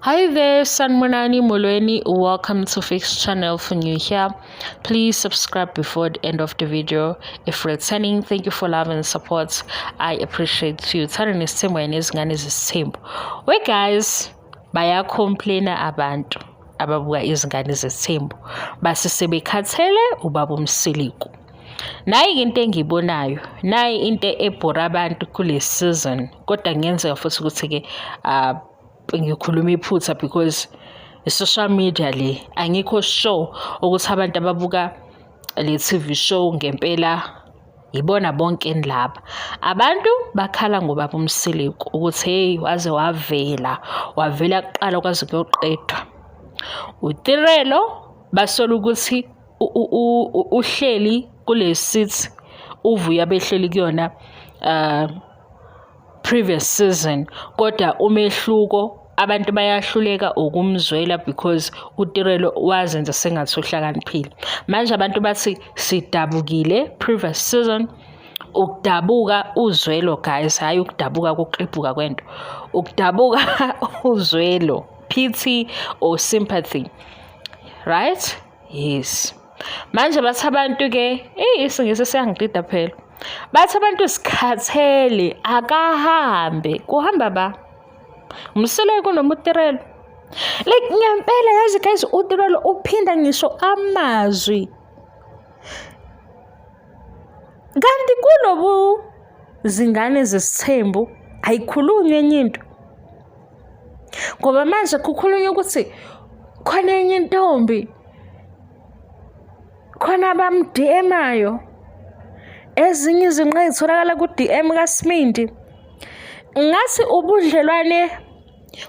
Hi there, Sanbonani Molweni. Welcome to Fix Channel. For new here, please subscribe before the end of the video. If returning, thank you for love and support. I appreciate you. Thanda nesithembu kanye nezingane zesithembu. We guys, bayacomplaina abantu ababuka izingane zesithembu. Base sebekhathele ubaba uMsiliku. Nayi into engiyibonayo, nayi into ebhora abantu kule season. Kodwa kungenzeka futhi ukuthi-ke ngikhuluma iphutha because i-social media le angikho sure ukuthi abantu ababuka le TV show ngempela yibona bonke laba. Abantu bakhala ngobaba uMseleku ukuthi hey waze wavela, wavela kuqala kwaze kuyoqedwa. UTirelo basola ukuthi uhleli kule seat uVuyo abehleli kuyona previous season, kodwa umehluko abantu bayahluleka ukumzwela because uTirelo wazenza sengathi uhlakaniphile. Manje abantu bathi sidabukile previous season, ukudabuka uzwelo guys, hhayi ukudabuka kokuklebhuka kwento, ukudabuka uzwelo, pity or sympathy, right? Yes. Manje bathi abantu-ke, eyi isiNgisi siyangidida phela. Bathi abantu sikhathele, akahambe. Kuhamba ba? Mseleku noma uTirelo? Like ngempela yazi guys, uTirelo uphinda ngisho amazwi. Kanti kulobu zingane zesithembu ayikhulunywa enye into. Ngoba manje kukhulunywa ukuthi khona enye intombi, khona abam-DM-ayo, ezinye izinqa ey'tholakala ku-DM kaSmindi. Ngathi ubudlelwane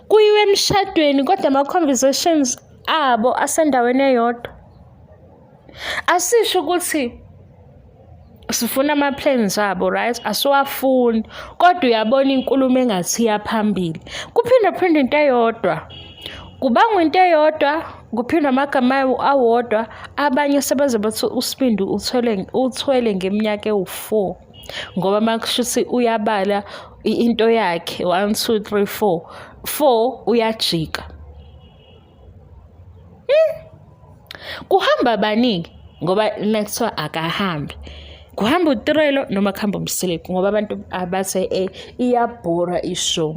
kuyiwe emshadweni kodwa ama-conversations abo asendaweni eyodwa. Asisho ukuthi sifuna ama-plans abo, right? Asiwafuni, kodwa uyabona inkulumo engathi iya phambili. Kuphinde phinde into eyodwa. Kubangwa into eyodwa, kuphindwa amagama awodwa, abanye sebeze bathi uSibindi uthwele uthwele ngeminyaka ewu-4 ngoba makusho ukuthi uyabala into yakhe 1 2 3 4 4 uyajika. Kuhamba baningi ngoba nakuthiwa akahambi. Kuhamba uTirelo noma kuhamba uMseleku ngoba abantu abathe iyabhora ishow.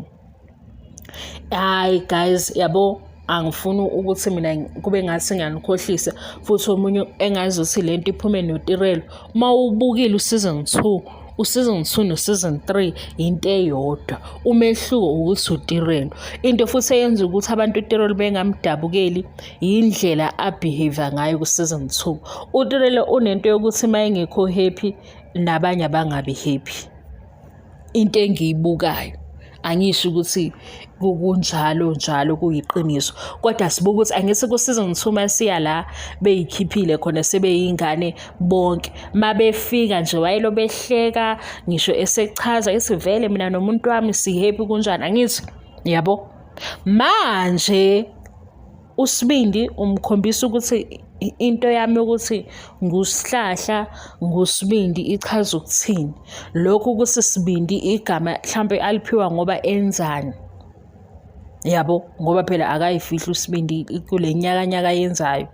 Hhayi guys, yabo angifuni ukuthi mina kube ngathi ngiyanikhohlisa futhi omunye engazuthi le nto iphume noTirelo. Uma uwubukile u-season 2, u-season 2 no-season 3 into eyodwa. Umehluko ukuthi uTirelo. Into futhi eyenza ukuthi abantu uTirelo bengamdabukeli yindlela a-behave ngayo ku-season 2. UTirelo unento yokuthi uma engekho happy nabanye abangabi happy. Into engiyibukayo, angisho ukuthi kunjalo njalo kuyiqiniso, kodwa sibuka ukuthi angithi ku-season 2 masiya la beyikhiphile khona sebeyingane bonke, mabefika nje wayelo behleka ngisho esechaza ethi vele mina nomuntu wami si-happy kunjani, angithi yabo. Manje uSibindi umkhombisa ukuthi into yami yokuthi nguSihlahla nguSibindi ichaza ukuthini. Lokhu ukuthi Sibindi igama mhlampe aliphiwa ngoba enzani, yabo, ngoba phela akayifihli uSibindi kule nyakanyaka ayenzayo.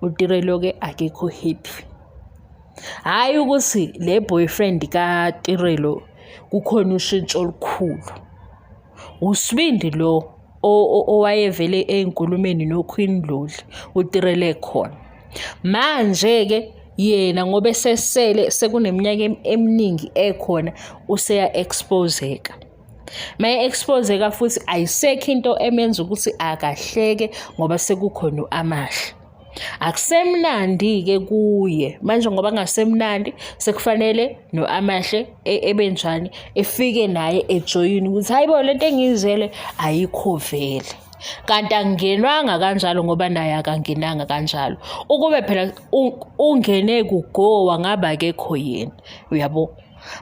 UTirelo-ke akekho happy. Hhayi ukuthi le boyfriend kaTirelo kukhona ushintsho olukhulu. USibindi lo owayevele ey'nkulumeni noQueen Dlodlo uTirelo ekhona. Manje-ke yena ngoba esesele sekuneminyaka eminingi ekhona useya-expose-eka. Uma e-expose-eka futhi ayisekho into emenza ukuthi akahleke ngoba sekukhona u-Amahle. Akusemnandi-ke kuye manje ngoba kungasemnandi sekufanele no-Amahle ebenjani efike naye ejoyine ukuthi hayi bo lento engiyizele ayikho vele. Kanti akungenwanga kanjalo ngoba naye akangenanga kanjalo. Ukube phela ungene kugowa ngabe akekho yena, uyabo.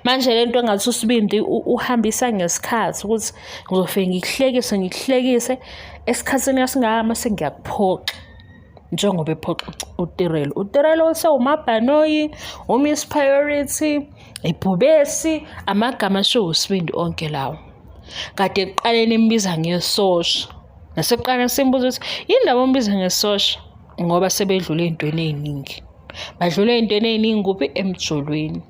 Manje le nto engathi uSibindi uhambisa ngesikhathi ukuthi ngizofike ngikuhlekise ngikuhlekise esikhathini esingaka mase ngiyakuphoxa njengoba ephoxa uTirelo. UTirelo usewumabhanoyi, uMiss Priority, ibhubesi, amagama ashiwo uSibindi onke lawo. Kade ekuqaleni embiza ngesosha. Nasekuqala simbuza ukuthi yini ndaba ombiza ngesosha ngoba sebedlule ey'ntweni ey'ningi. Badlule ey'ntweni ey'ningi kuphi? Emjolweni.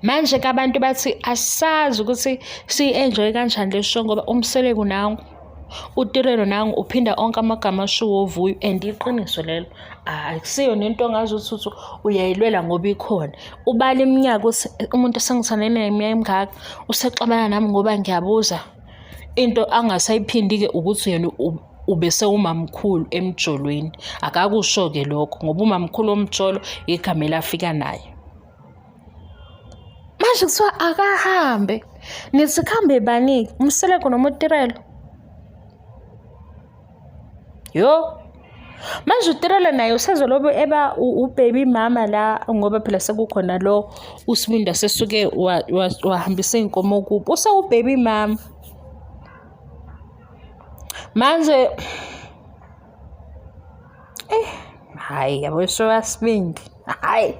Manje-ke abantu bathi asazi ukuthi siyi-enjoy kanjani le show ngoba uMseleku nangu, uTirelo nangu uphinda onke amagama ashiwo uVuyo and iqiniso lelo. Akusiyo nento ongaze uthi uthi uyayilwela ngoba ikhona. Ubala iminyaka ukuthi umuntu esengithandene naye iminyaka emingaka usexabana nami ngoba ngiyabuza. Into angasayiphindi-ke ukuthi yena ubesewumamkhulu emjolweni. Akakusho-ke lokho ngoba umamkhulu womjolo igama elafika naye. Manje kuthiwa akahambe. Nithi kuhambe bani-ke? UMseleku noma uTirelo? Yo. Manje uTirelo naye usezolobe eba ubaby mama la ngoba phela sekukhona lo uSibinda sesuke wahambisa iy'nkomo kubo. Usewubaby mama. Manje eh hayi yabo sibindi. Hayi.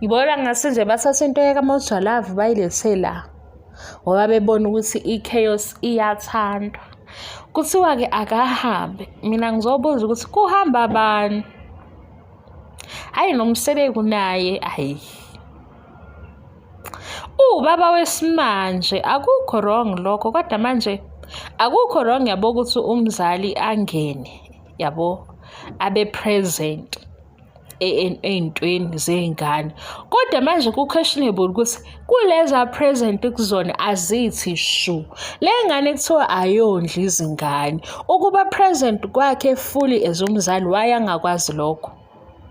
Ngibona ngase nje bathatha into yakaMoja Love bayilethe la ngoba bebona ukuthi i-chaos iyathandwa. Kuthiwa-ke akahambe, mina ngizobuza ukuthi kuhamba bani? Hhayi noMseleku naye hhayi. Uwubaba wesimanje akukho wrong lokho kodwa manje akukho wrong yabo ukuthi umzali angene yabo abe present ey'ntweni zey'ngane kodwa manje ku-questionable ukuthi kuleza present kuzona azithi shu le ngane kuthiwa ayondli izingane ukuba present kwakhe fully as umzali waye angakwazi lokho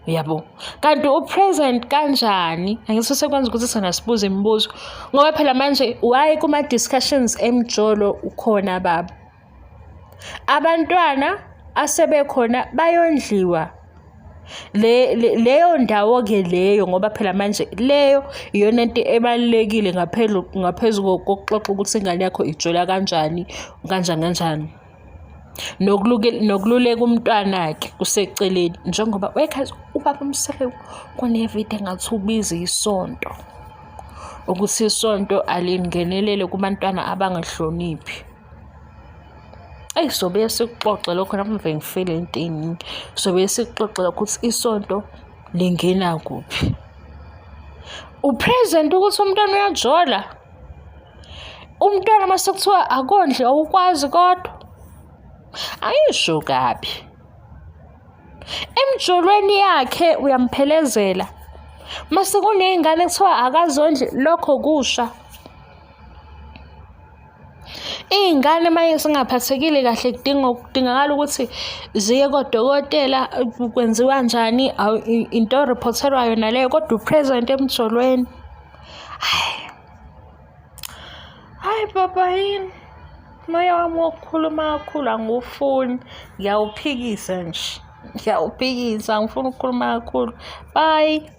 uyabo kanti upresent kanjani angithi sekwenza ukuthi sona sibuze imibuzo ngoba phela manje why kuma-discussions emjolo ukhona baba abantwana asebekhona bayondliwa le leyo ndawo-ke leyo ngoba phela manje leyo iyona into ebalulekile ngaphezu kokuxoxa ukuthi ingane yakho ijola kanjani kanjani kanjani. Nokululeka umntwana-ke kuseceleni njengoba wekhazi ubaba uMseleku kunevidiyo engathi ubiza isonto ukuthi isonto alingenelele kubantwana abangahloniphi. Eyi sobuye sikuxoxe lokho nami ngivele ngifile into ey'ningi. Sobuye sikuxoxe lokho ukuthi isonto lingena kuphi. U-present ukuthi umntwana uyajola? Umntwana uma sekuthiwa akondli awukwazi kodwa. Ayisho kabi. Emjolweni yakhe uyamphelezela. Mase kuney'ngane kuthiwa akazondli lokho kusha. Iy'ngane uma zingaphathekile kahle kudinga kudingakala ukuthi ziye kodokotela kwenziwa njani into eriphothelwayo naleyo kodwa u-present emjolweni. Hhayi. Hhayi baba yini? Umoya wami wokukhuluma kakhulu angiwufuni, ngiyawuphikisa nje, ngiyawuphikisa angifuni ukukhuluma kakhulu. Bye.